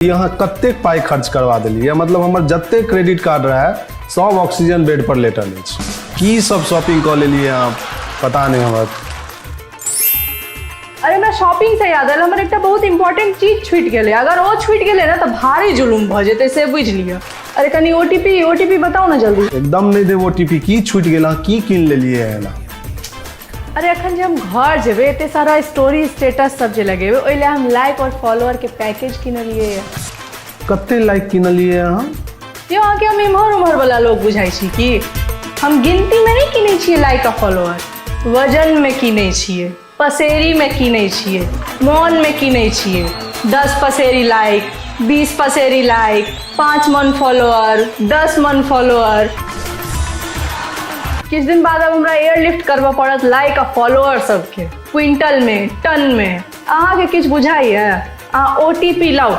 अहाँ कतेक पाइ खर्च करवा देलियै? मतलब हमर जतेक क्रेडिट कार्ड रहै, सब ऑक्सीजन बेड पर लेटल अछि। की सब शॉपिंग कऽ लेलियै अहाँ, पता नहि हमरा। अरे, हमरा शॉपिंग से याद आयल, हमर एकटा बहुत इंपॉर्टेंट चीज छूटि गेलै। अगर ओ छूटि गेलै ने, तऽ भारी जुलुम भऽ जेतै, से बुझि लिअ। अरे, कनि ओटीपी, ओटीपी बताउ ने जल्दी। एकदम नहि देब ओटीपी। की छूटि गेल? अहाँ की कीन लेलियै एना? अरे, अखन जे हम घर जेबै, एते सारा स्टोरी, स्टेटस सब जे लगेबै, ओहि लए हम लाइक और फॉलोअर के पैकेज किनलियै। कते लाइक किनलियै अहाँ? यौ, अहाँके हम इम्हर उम्हर वाला लोग बुझाइ छी की? हम गिनती में नहि किनै छियै लाइक आ फॉलोअर, वजन में किनै छियै, पसेरी में किनै छियै, मन में किनै छियै। 10 पसेरी लाइक, 20 पसेरी लाइक, 5 मन फॉलोअर, 10 मन फॉलोअर। किछु दिन बाद अब हमरा एयरलिफ्ट करबऽ पड़त लाइक आ फॉलोअर सबके, क्विंटल में, टन में। अहाँके किछु बुझाइए? अहाँ ओटीपी लाउ।